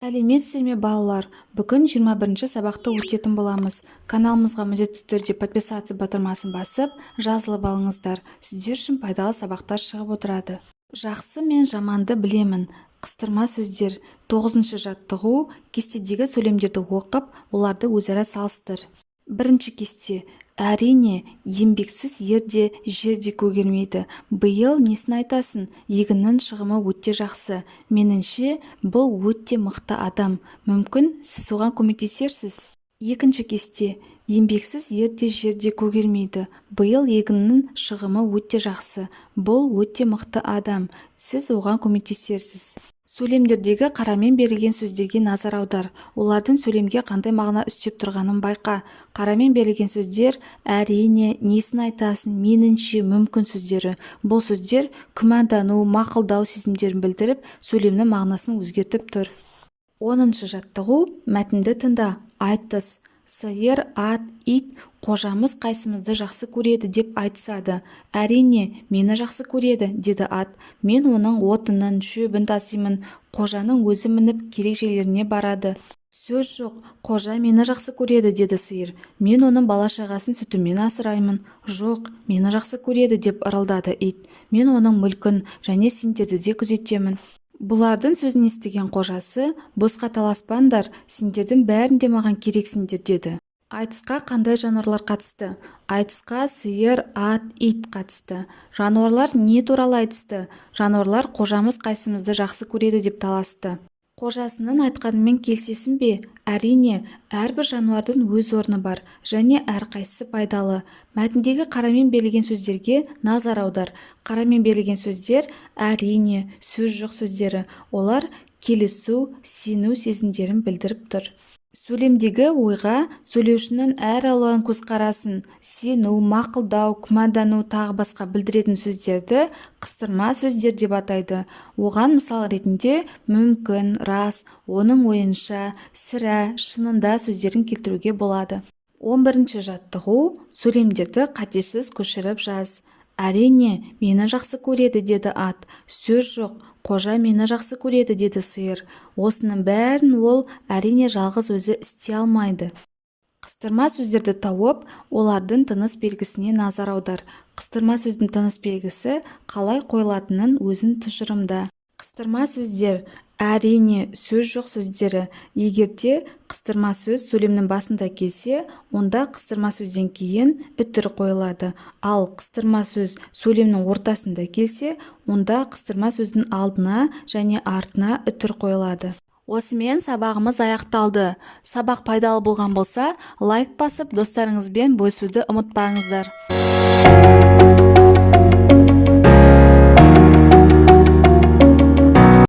Сәлеметсіздер ме, балалар! Бүгін 21-ші сабақты өтетін боламыз. Каналымызға міндетті түрде «Подписаться» батырмасын басып, жазылып алыңыздар. Сіздер үшін пайдалы сабақтар шығып отырады. Жақсы мен жаманды білемін. Қыстырма сөздер. Тоғызыншы жаттығу. Кестедегі сөйлемдерді оқып, оларды өзара салыстыр. Бірінші кесте. Әрине, еңбексіз ер де, жер де көгермейді. Биыл, несін айтасың, егіннің шығымы өте жақсы. Меніңше, бұл өте мықты адам. Мүмкін, сіз оған көмектесерсіз. Екінші кесте. Еңбексіз ер де, жер де көгермейді. Биыл егіннің шығымы өте жақсы. Бұл өте мықты адам. Сіз оған көмектесерсіз. Сөйлемдердегі қарамен берілген сөздерге назар аудар. Олардың сөйлемге қандай мағына үстеп тұрғанын байқа. Қарамен берілген сөздер: әрине, несін айтасың, меніңше, мүмкін сөздері. Бұл сөздер күмәндану, мақұлдау сезімдерін білдіріп, сөйлемнің мағынасын өзгертіп тұр. 10-шы жаттығу. Мәтінді тыңда. Айтыс. Сиыр, ат, ит «Қожамыз қайсымызды жақсы көреді?» деп айтысады. «Әрине, мені жақсы көреді, – деді ат. – Мен оның отынын, шөбін тасимын. Қожаның өзі мініп, керек жерлеріне барады». «Сөз жоқ, қожа мені жақсы көреді, – деді сиыр. – Мен оның бала-шағасын сүтімен асыраймын». «Жоқ, мені жақсы көреді, – деп ырылдады ит. – Мен оның мүлкін және сендерді де күзетемін». Бұлардың сөзін естіген қожасы: «Босқа таласпаңдар, сендердің бәрің де маған керексіңдер», – деді. Айтысқа қандай жануарлар қатысты? Айтысқа сиыр, ат, ит қатысты. Жануарлар не туралы айтысты? Жануарлар «Қожамыз қайсымызды жақсы көреді?» деп таласты. Қожасының айтқанымен келісесің бе? Әрине, әрбір жануардың өз орны бар және әрқайсысы пайдалы. Мәтіндегі қарамен берілген сөздерге назар аудар. Қарамен берілген сөздер: әрине, сөз жоқ сөздері. Олар келісу, сену сезімдерін білдіріп тұр. Сөйлемдегі ойға сөйлеушінің әр алуан көзқарасын, сену, мақұлдау, күмәндану, тағы басқа білдіретін сөздерді қыстырма сөздер деп атайды. Оған мысал ретінде мүмкін, рас, оның ойынша, сірә, шынында сөздерін келтіруге болады. 11-ші жаттығу. Сөйлемдерді қатесіз көшіріп жаз. «Әрине, мені жақсы көреді, – деді ат. – Сөз жоқ, қожа мені жақсы көреді, – деді сиыр. – Осының бәрін ол, әрине, жалғыз өзі істей алмайды». Қыстырма сөздерді тауып, олардың тыныс белгісіне назар аудар. Қыстырма сөздің тыныс белгісі қалай қойылатынын өзің тұжырымда. Қыстырма сөздер: әрине, сөз жоқ сөздері. Егерде қыстырма сөз сөйлемнің басында келсе, онда қыстырма сөзден кейін үтір қойылады. Ал қыстырма сөз сөйлемнің ортасында келсе, онда қыстырма сөздің алдына және артына үтір қойылады. Осымен сабағымыз аяқталды. Сабақ пайдалы болған болса, лайк басып, достарыңызбен бөлісуді ұмытпаңыздар.